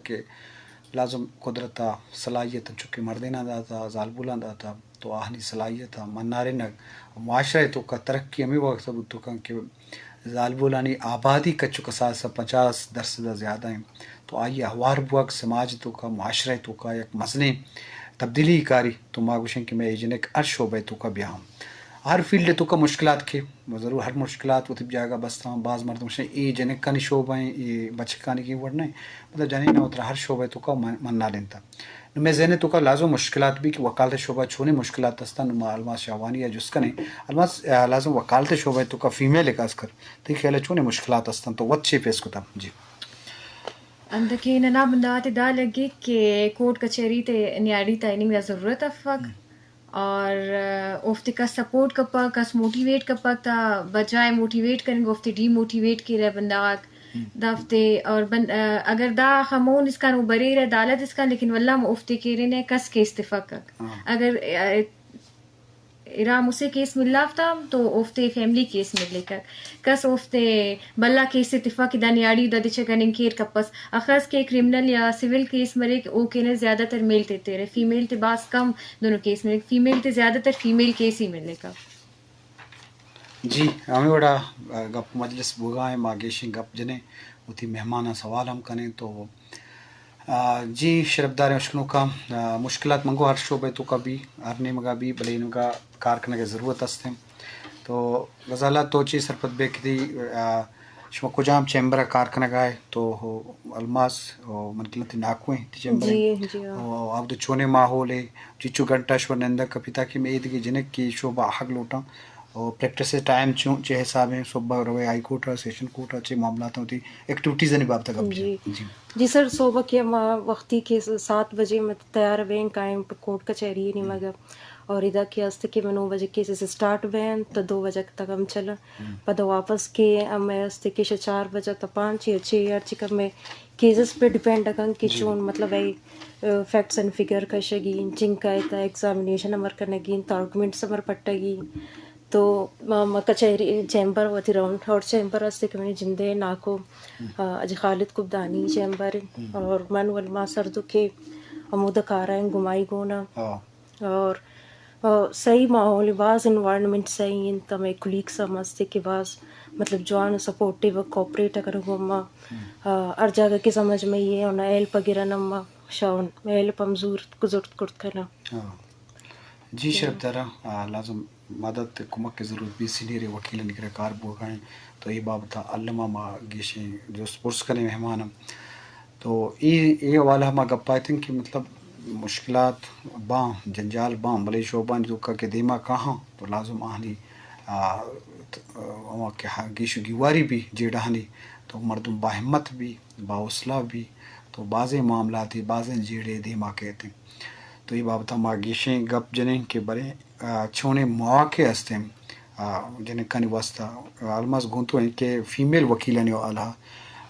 کہ لازم قدرت ءَ صلاحیت انچو کہ مردیناں داتا، زالبولاں داتا، تو آہانی صلاحیت ءَ منارینگ، معاشرہ ءِ توکا ترقی ہمے وقت ءَ بوت کنت کہ زالبولانی آبادی کچ ءُ کساس ءَ پنچاس درسد ءَ زیادہ انت، تو آئی ءِ ہوار بوگ سماج ءِ توکا، معاشرہ ءِ توکا یک مزنیں تبدیلی کاری۔ تو ما گوشیں کہ مئے اے جنک ہر شعبہ ءِ توکا بیاہاں، ہر فیلڈ ءِ توکا مشکلات کہ ضرور ہر مشکلات وتی جاگہ بستاں۔ باز مردم گوشن اے جنکانی شعبہ ایں، اے بچکانی کہ وڑ نہ ایں، مطلب جنین ءَ وترا ہر شعبہ ءِ توکا من-، منارینتا۔ نوں مئے ذہن ءِ توکا لازم مشکلات بی کہ وکالت ءِ شعبہ ءَ چونیں مشکلات استاں۔ نوں ما الماس شاہوانی ءَ جست کنیں، الماس، آ، لازم وکالت ءِ شعبہ ءِ توکا فیمیل ءَ خاص کر تئی خیال ءَ چونیں مشکلات استاں تو وت چے فیس کتا؟ جی۔ اندکہ ننا بندات ءَ دا لگیت کہ کورٹ کچہری تے نیاڑی تا اننگ نا ضرورت افک۔ اور اوفتے کس سپورٹ کپک، کس موٹیویٹ کپک، تا بجائے موٹیویٹ کننگ اوفتے ڈی موٹیویٹ کیرہ بندغاک۔ دافتے اور بن-، اگر دا خمون اسکان او بریرہ عدالت اسکان، لیکن واللہ ہم اوفتے کیرنہ کس کیس تفکک۔ اگر ارا مسہ کیس ملاو تا تو اوفتے فیملی کیس ملیکک۔ کس اوفتے بھلا کیس ء تفا کہ دا نیاڑی و دا دچہ کننگ کیر کپس۔ اخس کہ کرمنل یا سول کیس مریک، او کینہ زیادہ تر میل تے تیرہ، فیمیل تے باز کم دنو کیس مریک، فیمیل تے زیادہ تر فیمیل کیس ہی ملیکہ۔ جی، ہمے وڑا، آ، گپ مجلس بوگا ہیں، ما گیشیں گپ جنیں، وتی مہماناں سوال ہم کنیں تو آ، جی، شرپداریں اشکنوکاں، آ، مشکلات منگو ہر شعبہ ء توکا بی، ہر نیمگا بی، بلے اینوگا کار کنگ ء ضرورت است انت۔ تو غزالہ تو چی سرپد بے کہ تئی، آ، شما کجام چیمبر ء کار کنگ ء ئے؟ تو الماس، او، من گلتی ناکو ہیں تی چیمبر جی، ہیں۔ جی، ہاں۔ او، آپ تو چونے ماحول ہے، چیچو گھنٹہ شما نندگ کپی تاکہ میں ایدگی جنک کی شعبہ حق لوٹاں۔ اور پریکٹس ٹائم چوں، چے حساب ہیں؟ صبح روے ہائی کورٹ ء، سیشن کورٹ ء، چے معاملات ہوتی، ایکٹیویٹیز انی بابت گپ جی۔ جی۔ جی سر، صبح کہ ہم وختی کہ سات بجے میں تیار بین قائم پہ کورٹ کچہری نیمگ ء۔ اور ادا کہ است کہ میں نو بجے کیسز اسٹارٹ بین تو دو بجے تک ہم چلا۔ پدا واپس کہ ہم است کہ شہ چار بجے تا پانچ یا چھ یا چکم میں کیسز پہ ڈیپینڈ کن کہ جی۔ چون مطلب ہے، فیکٹس اینڈ فگر کشگی، جنکا ایتا ایگزامینیشن امر کنگی، تا آرگومنٹس امر پٹگی۔ تو ما، ما کچہری چیمبر وتی راؤنڈ آؤٹ چیمبر است کہ منی جندے ناکو، آ، حاجی خالد کبدانی چیمبر اور من ولما سردو کے ہمود کارائیں گمائی گونا۔ اور، آ، صحیح ماحول، باز انوائرمنٹ صحیح انت، ہمے کولیگز ہم است کہ باز مطلب جوان سپورٹیو کوآپریٹ کنو گوما۔ آ، ہر جاگہ کہ سمجھ میں یہ ہونا ہیلپ گرن ہم شاون ہیلپ ہم زورت زورت کرت کنا۔ جی شرپدار ء، آ، لازم مدد ء کمک ء ضرورت بی، سینئر وکیلانی کرا کار بوگا انت، تو اے بابت ء الم ء ما گیشیں جست پرس کنیں مہمان ء۔ تو اے، اے حوالہ ء ما گپ ء اتیں کہ مطلب مشکلات باں، جنجال باں، بلے شعبانی توکا کہ دیما کاہاں تو لازم آہانی، آ، ت-، آ، ہما کہ ہا-، گیش و گیواری بی جیڑہانی تو مردم باہمت بی، باحوصلہ بی، تو بازیں معاملاتے، بازیں جیڑے دیما کیت۔ تو اے بابت ء ما گیشیں گپ جنیں کہ بلے، آ، چونیں مواقع ہستیں، آ، جنکانی واسطہ، آ، الماس گوں تو انت کہ فیمیل وکیلانی حوالہ،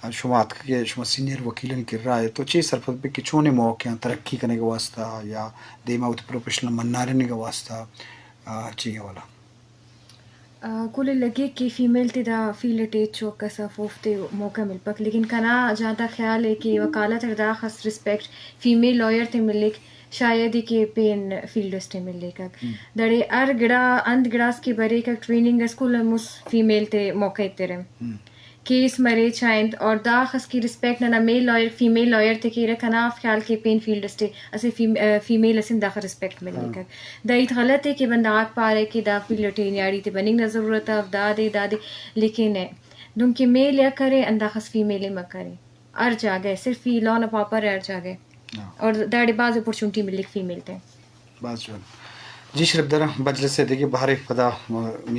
آ، شما اتک کہ شما سینئر وکیلانی کرا ات، تو چے سرپد بے کہ چونیں مواقع آں ترقی کنگ ء واسطہ یا دیما وتی پروفیشنل منارینگ ء واسطہ، آ، چے حوالہ؟ آ، کل لگے کہ فیمیل تے دا فیلڈ ٹی ہچو کس اف اوفتے موقع ملپک، لیکن کنا جہاں تک خیال ہے کہ وکالت اٹ داخس ریسپیکٹ فیمیل لائر تے ملک، شاید ای کہ پین فیلڈ اس ٹی ملک۔ دڑے ہر گڑا، انت گڑاس کہ بریک ٹریننگ اس کل مس فیمیل تے موقع ایترے۔ کیس مرے چائنت اور داخس کہ ریسپیکٹ ننا میل لائر، فیمیل لائر تے کیرہ، کنا خیال کہ پین فیلڈ اس ٹی اسہ فیم-، آ، فیمیل اسے داخہ ریسپیکٹ ملیکک۔ دا ہیت غلط ء کہ بندغاک پارہ کہ دا فیلڈ ٹی نیاڑی تے بننگ نا ضرورت اف، دادے، دادے، لیکن دنکہ میل ء کرے، انداخس فیمیل ء مہ کرے۔ ہر جاگہ صرف ای لا نا پاپر ء ہر جاگہ۔ اور داڑے بھاز اپورچونٹی ملیک فیمیل تے۔ بھاز جوان۔ جی شرپدار، مجلس ء دگہ بہرے پدا